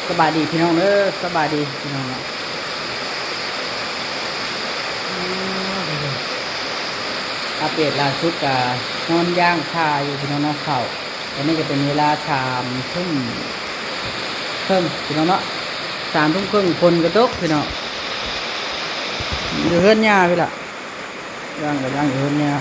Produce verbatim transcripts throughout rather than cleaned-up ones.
สบายดีพี่น้องเด้อ สบายดีพี่น้องเนาะ อืม อัปเดตล่าสุดก็นอนย่างคาอยู่พี่น้องเนาะ ข้าว ตอนนี้ก็เป็นเวลาสามทุ่มครึ่งพี่น้องเนาะ สามทุ่มครึ่ง ฝนก็ตกพี่น้อง อยู่เฮือนย่าพี่ล่ะ ย่างก็ย่างอยู่เฮือนย่า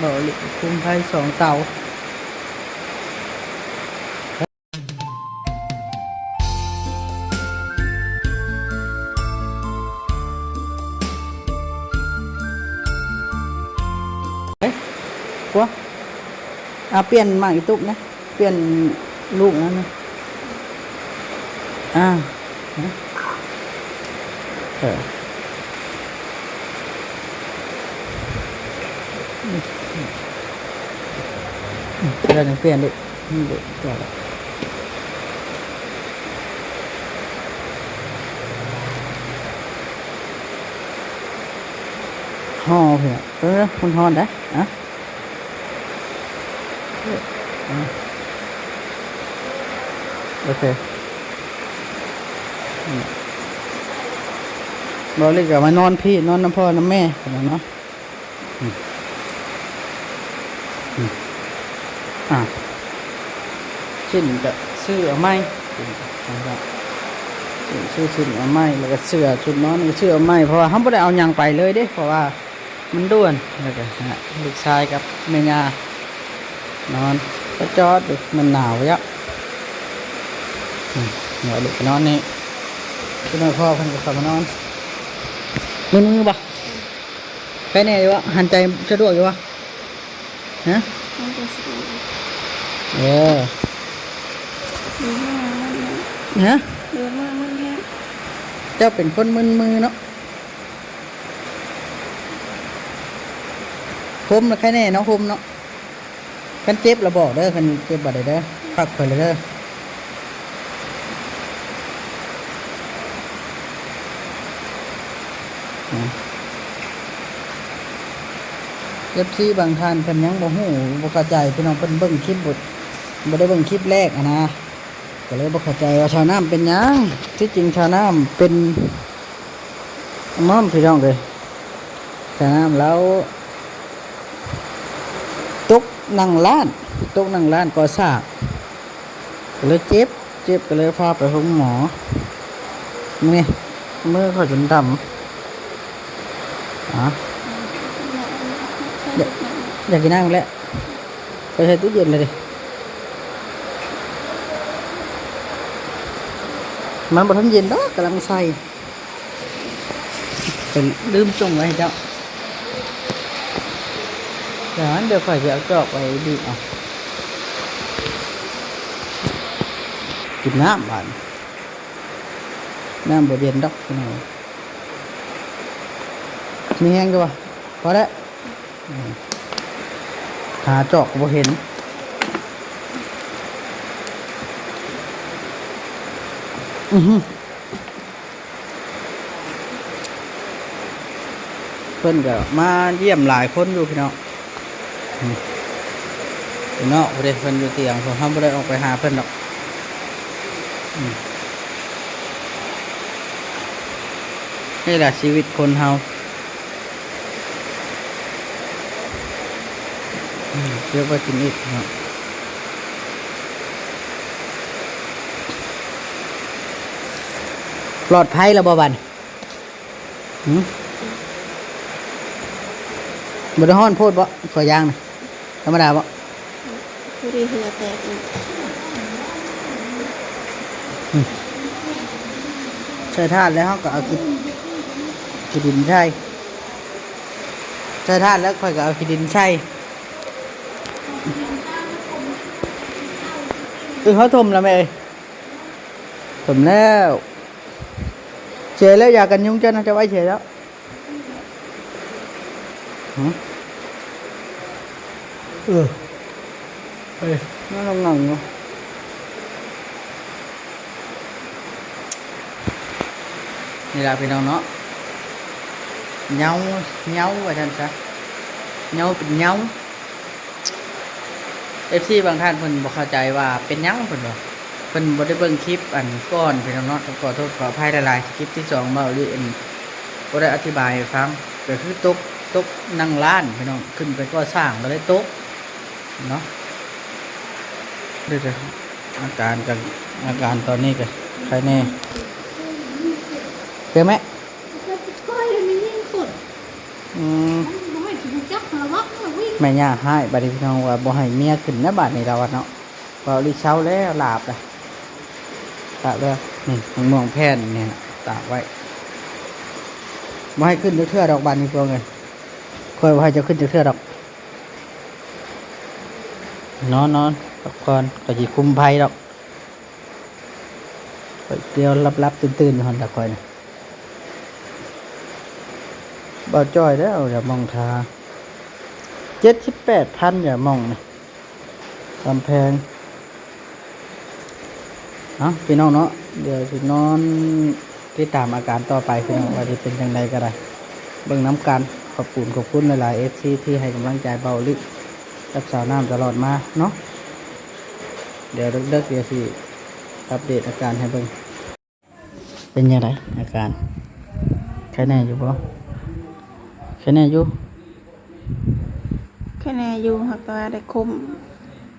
บ่าวหลีคุ้มไพ่สองเต๋า เฮ้ย กลัว อ่ะ เปลี่ยนหมากอีตุกนะ เปลี่ยนลูกนั้นนะ อ่า เออ เดี๋ยวหนึ่งเปลี่ยนดิ อืม เดี๋ยวเปลี่ยนละ ห่อเถอะ เออ มันฮ้อนได้ อ่ะ อ่ะ โอเค อืม บ่าวหลีก็มานอนพี้ นอนนำพ่อนำแม่เนาะ อืม อืม อ่ะ สิ้นก็ซื้อเอาใหม่ สิ้น ซื้อสิ้นเอาใหม่ แล้วก็เสื้อชุดนอนก็ซื้อเอาใหม่ เพราะว่าเฮาบ่ได้เอาหยังไปเลยเด้ เพราะว่ามันด่วน แล้วก็นะ ลูกชายกับแม่ย่านอน ก็จอดอยู่ มันหนาวอยู่ อืม เดี๋ยวลูกไปนอนนี่ พี่น้องพ่อเพิ่นก็เข้ามานอน มึนมือบ่ ใครแน่อยู่วะ หันใจสะดวกอยู่วะ ฮะ มันจะสะดวก เออ ดูมือมันเนี่ย ฮะ ดูมือมันเนี่ย เจ้าเป็นคนมึนมือเนาะ ผมนะใครแน่เนาะ ผมเนาะ คันเจ็บละบอกเด้อ คันเจ็บบ่ได้เด้อ พักผ่อนเลยเด้อ นะ เอฟซี บางท่านเพิ่นยังบ่ฮู้ บ่เข้าใจ พี่น้องเพิ่นเบิ่งคลิปบ่ บ่ได้เบิ่งคลิปแรกอะนะ ก็เลยบ่เข้าใจว่าชาวน้ำเป็นหยัง ที่จริงชาวน้ำเป็น น้ำพี่น้องเอ้ย ชาวน้ำแล้ว ตกนั่งร้าน ตกนั่งร้านก่อสร้าง ก็เลยเจ็บ เจ็บก็เลยพาไปโรงหมอ นี่ มือข้อยจนดำ อ่ะ อยาก อยากกินน้ำอีกแล้ว ไปใส่ตู้เย็นเลยดิ มันบ่ทันเย็นดอก กำลังใส่ เป็นลืมส่งไว้ให้เจ้า เดี๋ยวนั้นเดี๋ยวข้อยสิเอาจอกไปบีบเอา กินน้ำบาด น้ำบ่เย็นดอกพี่น้อง มีแฮงอยู่บ่ พอแล้ว อืม หาจอกก็บ่เห็น อือหือ เพิ่นก็มาเยี่ยมหลายคนอยู่พี่น้อง อืม พี่น้อง บ่ได้ เพิ่นอยู่เตียง พวกเฮาบ่ได้ออกไปหาเพิ่นดอก อืม นี่แหละชีวิตคนเฮา อืม เก็บไว้กินอีกเนาะ ปลอดภัยแล้วบ่บัดนี้ หืม บ่ได้ฮ้อนโพดบ่ ข้อยย่างน่ะ ธรรมดาบ่ พอดีเหงื่อแตกอีก อืม ใส่ถ่านแล้วเฮาก็เอาขี้ ขี้ดินใส่ ใส่ถ่านแล้วข้อยก็เอาขี้ดินใส่ เออ เฮาถมแล้วแม่เอ้ย ถมแล้ว เฉยแล้ว ยากันยุงเจ้าน่าจะไว้เฉยแล้ว หืม เออ เอ้ย น่าลองงังเนาะ นี่ล่ะพี่น้องเนาะ เหงา เหงาว่าซั่นซะ เหงาเป็นเหงา เอฟซีบางท่านเพิ่นบ่เข้าใจว่าเป็นหยังเพิ่นว่า เพิ่นบ่ได้เบิ่งคลิปอันก่อนพี่น้องเนาะ ต้องขอโทษขออภัยหลายๆ คลิปที่สองเบาอีหลีอันบ่ได้อธิบายให้ฟัง ก็คือตก ตกนั่งร้านพี่น้อง ขึ้นไปก่อสร้างก็เลยตกเนาะ เดี๋ยวๆ อาการก็ อาการตอนนี้ก็ไข้แน่ เป็นไหม อืม แม่ย่าฮ้ายบัดนี้พี่น้องว่าบ่ให้เมียขึ้นนะบัดนี้ลาวว่าเนาะ เบาอีหลีเซาแล้ว หลาบแล้ว หลาบแล้ว นี่ มะม่วงแผ่นนี่นะ ตากไว้ บ่ให้ขึ้นจักเทื่อดอกบัดนี้พวกเอ้ย ข้อยบ่ให้เจ้าขึ้นจักเทื่อดอก นอน นอน พักผ่อน ข้อยสิคุมไฟดอก ข้อยเตียวหลับๆ ตื่นๆ อยู่หั่นล่ะข้อยน่ะ เบาจ้อยแล้ว อย่ามองทา เจ็ดสิบแปดพัน อย่ามองนะ กำแพง เอ้า พี่น้องเนาะ เดี๋ยวสินอนติดตามอาการต่อไปพี่น้อง ว่าสิเป็นจั่งใดก็ได้ เบิ่งนำกัน ขอบคุณ ขอบคุณหลายๆ เอฟซี ที่ให้กำลังใจเบาอีหลีกับสาวน้ำตลอดมาเนาะ เดี๋ยวเลิกๆ เดี๋ยวสิอัปเดตอาการให้เบิ่ง เป็นจั่งใดอาการ ไข้แน่อยู่บ่ ไข้แน่อยู่ ไข้แน่อยู่ หากแต่ว่าได้คม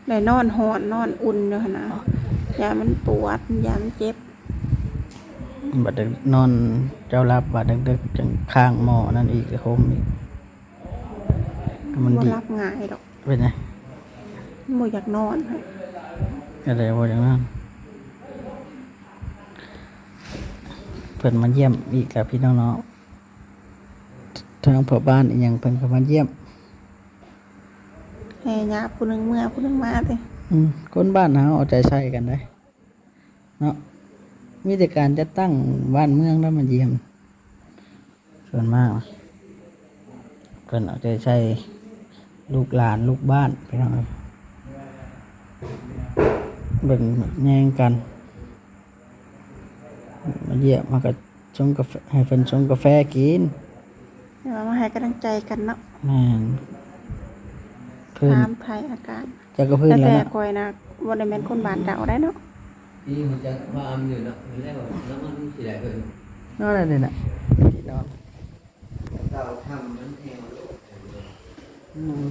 ได้นอนฮ้อนนอนอุ่นอยู่หั่นนะ ย่านมันปวด ย่านมันเจ็บ บัดนอนเจ้าหลับ บัดดึกๆ จั่งค้างหมอนั่นอีก คมอีก มัน บ่ ดี หลับง่ายดอก เป็นไง บ่อยากนอน อะไรบ่อยากนอน เพิ่นมาเยี่ยมอีกแล้วพี่น้องเนาะ ทางพ่อบ้านอีหยังเพิ่นก็มาเยี่ยม แห่หญ้าผู้หนึ่งเมือผู้หนึ่งมาติ อืม คนบ้านเฮาเอาใจใส่กันเด้ เนาะ มีแต่การจัดตั้งบ้านเมืองแล้วมาเยี่ยม ส่วนมากนะ เพิ่นเอาใจใส่ลูกหลานลูกบ้านพี่น้องเอ้ย เบิ่งแยงกัน มาเยี่ยม มาก็ชงกาแฟ ให้เพิ่นชงกาแฟกิน เดี๋ยวมาให้กำลังใจกันเนาะ แม่น เพิ่น ถามไถ่อาการ เจ้าก็เพิ่น แต่ แล้ว แต่ เนาะ ข้อยนะ บ่ได้แม่นคนบ้านเจ้าได้เนาะ ที่มันจะว่าอำอยู่เนาะ มันได้บอกแล้วมันสิได้เพิ่น นอนอะไรเนี่ยน่ะ ที่นอน เก่าทำมันแอวโลด อืม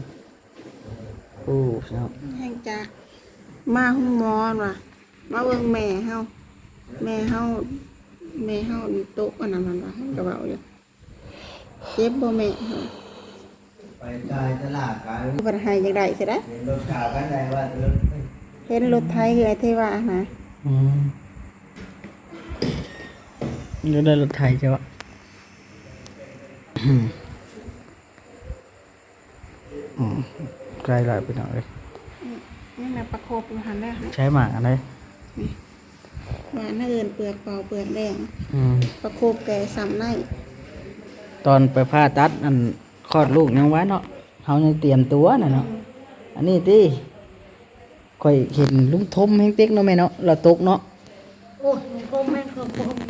โอ้ เนาะ แห่งจากมาห้องหมอว่ะ มาเบิ่งแม่เฮา แม่เฮา แม่เฮานี่ตกอันนั้นมันว่ะ มันก็เว้าอยู่ เจ็บบ่แม่เฮา ไปจ่ายตลาดขาย บัดให้จั่งใด๋ซะได้ เห็นรถขาวคันใดว่ารถ เห็นรถไถเฮือยเทวานะ อืม อยู่ในรถไถจ้ะวะ อืม ใกล้แล้วพี่น้องเอ้ย อืม นี่แหละปลาโคบอยู่หั่นแล้ว ใช้หมากอันใด๋ นี่ หวานเอิ้นเปลือกเปาเปลือกแดง อืม ปลาโคบแก่ซ้ำใน ตอนไปผ่าตัดอันคลอดลูกยังว่าเนาะ เฮายังเตรียมตัวน่ะเนาะ อืม อันนี้ติ ข้อยเห็นลุงทมแฮงเต็กเนาะแม่เนาะ ลาวตกเนาะ โอ้ย ลุงทมแม่นคือ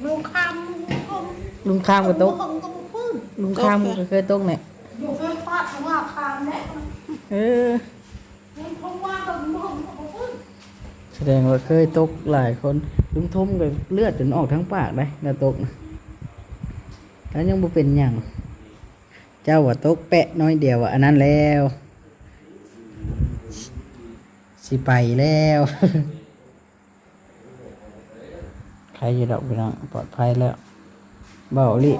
ลุงคำ ลุงทม ลุงคำก็ตก ลุงคำก็บ่ฟื้น ลุงคำก็เคยตกเนี่ย อยู่เพื่อนฟาดข้างล่างคำเนี่ย เออ ลุงทมว่าก็ลุงทมก็บ่ฟื้น แสดงว่าเคยตกหลายคน ลุงทมก็เลือดจนออกทั้งปากได้ ลาวตกนะ แล้วยังบ่เป็นหยัง เจ้าว่าตกแปะน้อยเดียวอะ อันนั้นแล้ว สิไปแล้ว ใครอยู่ดอกพี่น้อง ปลอดภัยแล้ว เบาอีหลี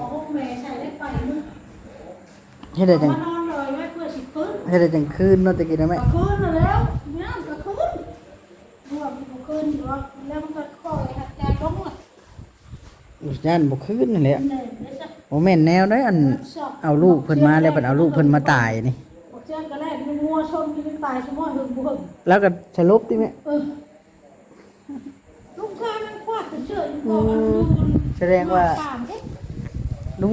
เฮ็ดได้จัง มานอนลอยไว้เพื่อสิฟื้น เฮ็ดได้จังคืนเนาะ ตะกี้นะแม่ ก็คืนแล้ว เนี่ยก็คืน รวมก็คืนอยู่แล้ว มันก็คอยหักใจลงอะ ย่านบ่คืนนั่นแหละ บ่แม่นแนวใด๋ อัน เอาลูกเพิ่นมาแล้ว เพิ่นเอาลูกเพิ่นมาตายนี่ บอกเจ้าก็แล่นงัวชนอยู่ตายสมอหึงบ่หึง แล้วก็สลบติแม่ เออ ลุงข้านั่งควักเฉยๆ อืม แสดงว่า ลุง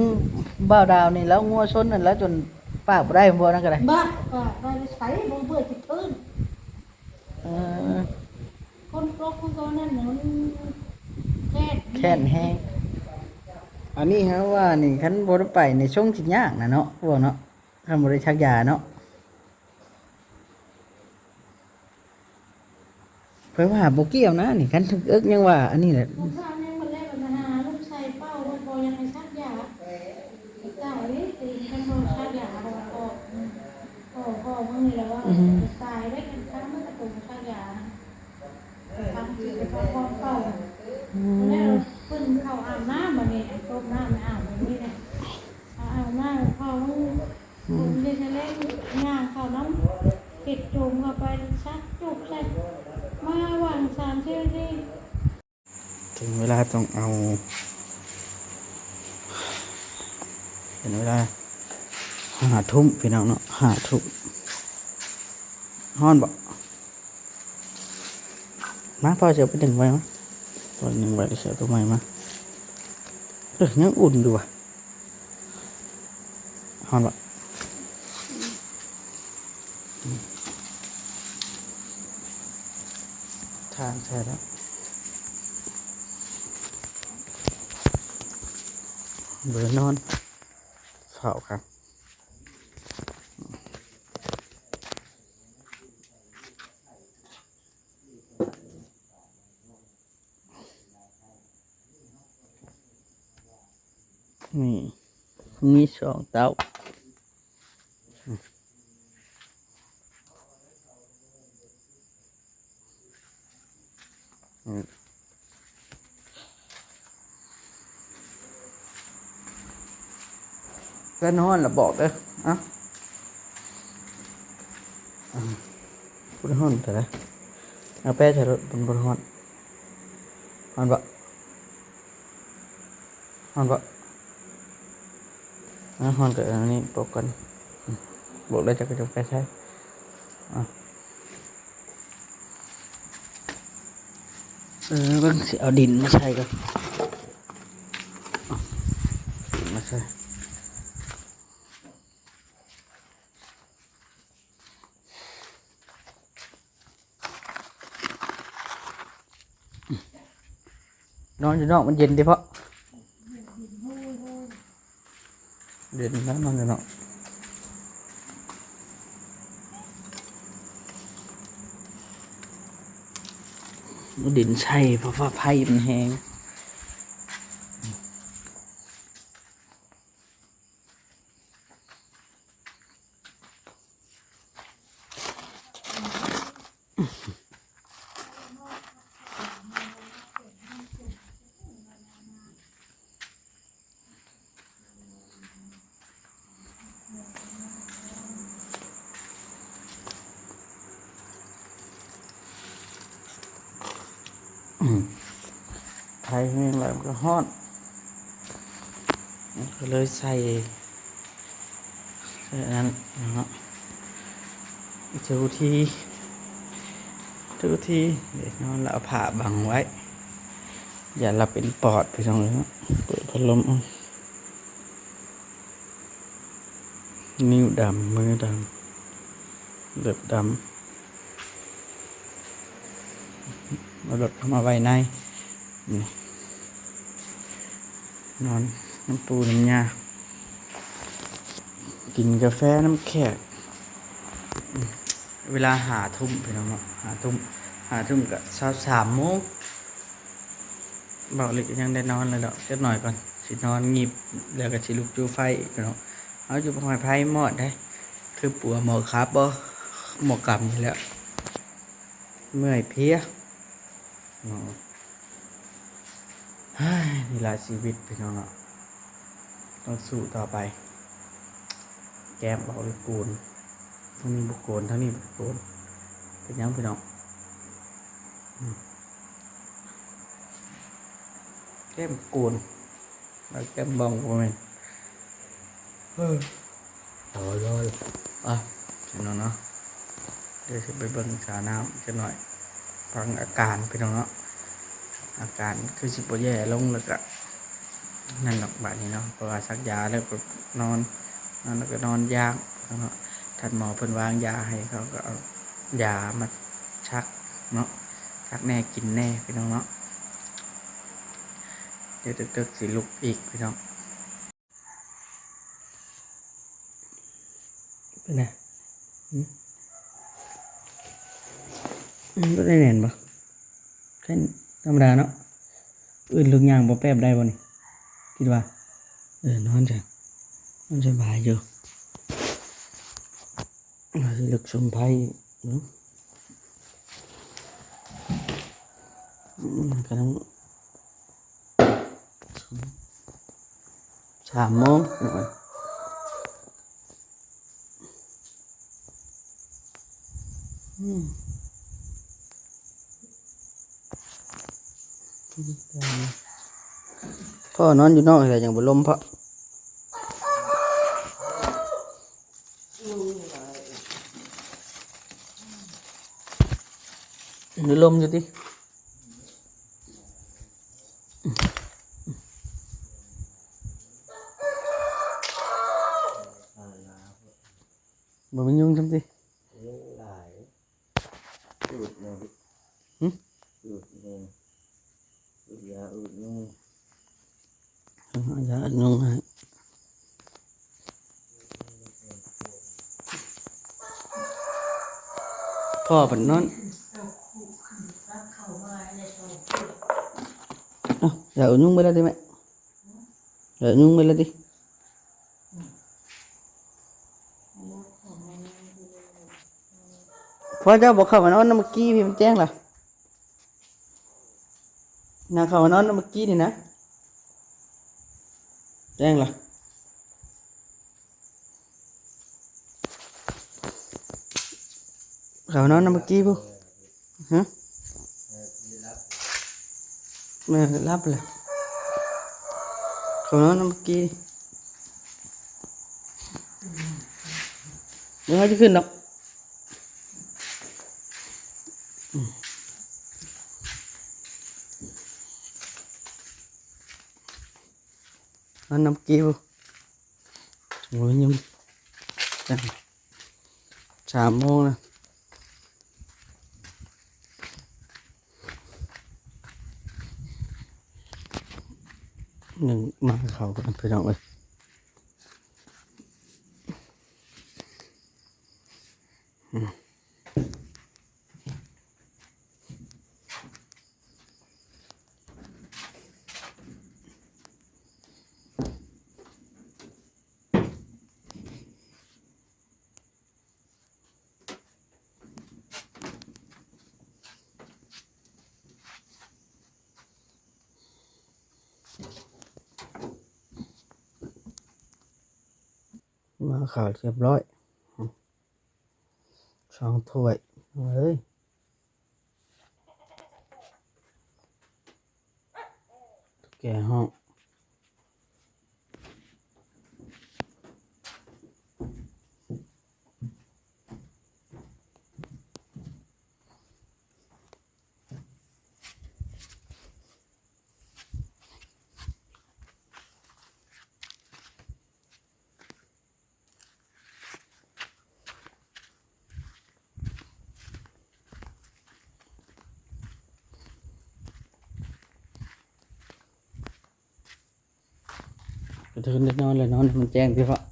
บ่าวดาวนี่แล้วงัวชนนั่นแล้วจนปากบ่ได้บ่นั่นก็ได้ บ้า ปากได้ใช้บ่เบื่อสิคืน เออ คนปลอกมันก็นั่นน่ะ มันแค้น แค้นแฮง อันนี้ฮะว่านี่คันบ่ได้ไปนี่ชงสิยากนะเนาะ พวกเนาะ คันบ่ได้ชักยาเนาะ ข้อยว่าบ่เกี่ยวนะนี่ คันถึกเอิกยังว่าอันนี้แหละ ลูกสาวยังบ่แล้ว ปัญหาลูกชายเป้าบ่ บ่ยังให้ซักยา ตายเลย คันบ่ซักยา บ่ บ่ อืม บ่ บ่ มื้อนี้แล้วว่า อืม ตายเลย คันซักมันก็ต้องซักยา ทำสิไปพักผ่อนเป้า อืม แล้วเพิ่นเข้าอาบน้ำ บัดนี้ ต้มน้ำให้อาบ แบบนี้แหละ เอาอาบน้ำเข้า อืม ผมจะเล่นย่างเข้าน้ำ เก็บโจมเข้าไป ซักจุกใส่ มาหว่างสามเที่ยวที่ ถึงเวลาต้องเอา เป็นเวลาห้าทุ่มพี่น้องเนาะ ห้าทุ่ม ฮ้อนบ่ มา พ่อสิเอาไปนึ่งไว้มา พ่อนึ่งไว้แล้วสิเอาตัวใหม่มา เออ ยังอุ่นอยู่ว่ะ ฮ้อนบ่ ทานใช่แล้ว เบอร์นอน เฝ้าครับ นี่ มีสองเต้า อืม เพิ่นฮ้อนละบอกเด้อ เอ้า อืม บ่ได้ฮ้อนเท่าใด เอาแป้ใส่รถ มันบ่ฮ้อน ฮ้อนบ่ ฮ้อนบ่ อ่ะ ฮ้อนก็เอาอันนี้ปกก่อน อืม บอกแล้วจะกระจกไปใช้ อ่ะ เออ เบิ่งสิเอาดินมาใส่ก่อน อ่ะ ดินมาใส่ นอนอยู่นอกมันเย็นเด้เพาะ เย็นนะนอนอยู่นอก ดินใส่เพราะว่าไฟมันแฮง อืม ไฟแฮงแล้วมันก็ฮ้อน ก็เลยใส่ ใส่อันนั้นเนาะ ถูที ถูที เดี๋ยวนอนแล้วเอาผ้าบังไว้ อย่าหลับเป็นปอดพี่น้องเอ้ยเนาะ เปิดพัดลมเอา นิ้วดำ มือดำ เล็บดำ เอารถเข้ามาไว้ใน นี่ นอนน้ำปูน้ำยา กินกาแฟน้ำแขก เวลาห้าทุ่มพี่น้องเนาะ ห้าทุ่ม ห้าทุ่มกับสามโมง เบาหลีก็ยังได้นอนเลยดอก จักหน่อยก่อน สินอนงีบ แล้วก็สิลุกจูไฟอีกเนาะ เอาอยู่บ่ให้ไฟมอดได้ คือปัวหมอครับบ่ หมอกำอยู่แล้ว เมื่อยเพลีย เนาะ เฮ้ย นี่ล่ะชีวิตพี่น้องเนาะ ต้องสู้ต่อไป แก้มเบาหลีโกน ทางนี้บ่โกน ทางนี้บ่โกน เป็นหยังพี่น้อง อืม แก้มโกน แล้วแก้มบ้องก็แม่น เออ โอ้ย โอ้ย อ่ะ พี่น้องเนาะ เดี๋ยวสิไปเบิ่งสาน้ำจักหน่อย ฟังอาการพี่น้องเนาะ อาการคือสิบ่แย่ลง แล้วก็ นั่นดอกบาดนี้เนาะ เพราะว่าซักยาแล้วก็นอน นอนแล้วก็นอนยากเนาะ ท่านหมอเพิ่นวางยาให้ เขาก็เอายามาซักเนาะ ซักแน่กินแน่พี่น้องเนาะ เดี๋ยวตึกๆสิลุกอีกพี่น้อง เป็นไง หืม อืม บ่ได้แน่นบ่ แค่ธรรมดาเนาะ อื่นลูกย่างบ่แป๊บได้บ่นี่ คิดว่า เออ นอนจ้ะ นอนสบายอยู่ ว่าสิลุกชมไพ่เนาะ อืม กำลัง สามโมง อืม พ่อนอนอยู่นอกเลย ยังบ่ลมเพราะ หรือลมอยู่ติ บ่มียุงซ้ำติ ยุงหลาย อืดหนึ่ง หึ อืดหนึ่ง อืดยาอืดยุง เอายาอันนึงให้ พ่อเพิ่นนอน เอ้า ยาอันนึงไปแล้วติแม่ ยาอันนึงไปแล้วติ พ่อเจ้าบ่เข้ามานอนนำเมื่อกี้พี่ มันแจ้งล่ะ น่าเข้ามานอนเมื่อกี้นี่นะ แจ้งล่ะ เข้ามานอนเมื่อกี้พุ้น ฮะ แม่หลับเลย เข้ามานอนเมื่อกี้ เดี๋ยวเขาจะขึ้นดอก นอนนำเมื่อกี้พุ้น โอ้ย ยัง สามโมงนะ หนึ่ง มาเขากันพี่น้องเอ้ย อืม มาข่าวเรียบร้อย สองถ้วย เฮ้ย ตุ๊กแกห้อง กระเทินได้นอนเลย นอนให้มันแจ้งพี่เพาะ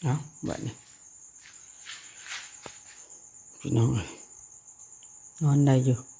เอาบัดนี้ พี่น้องเอ้ย นอนได้อยู่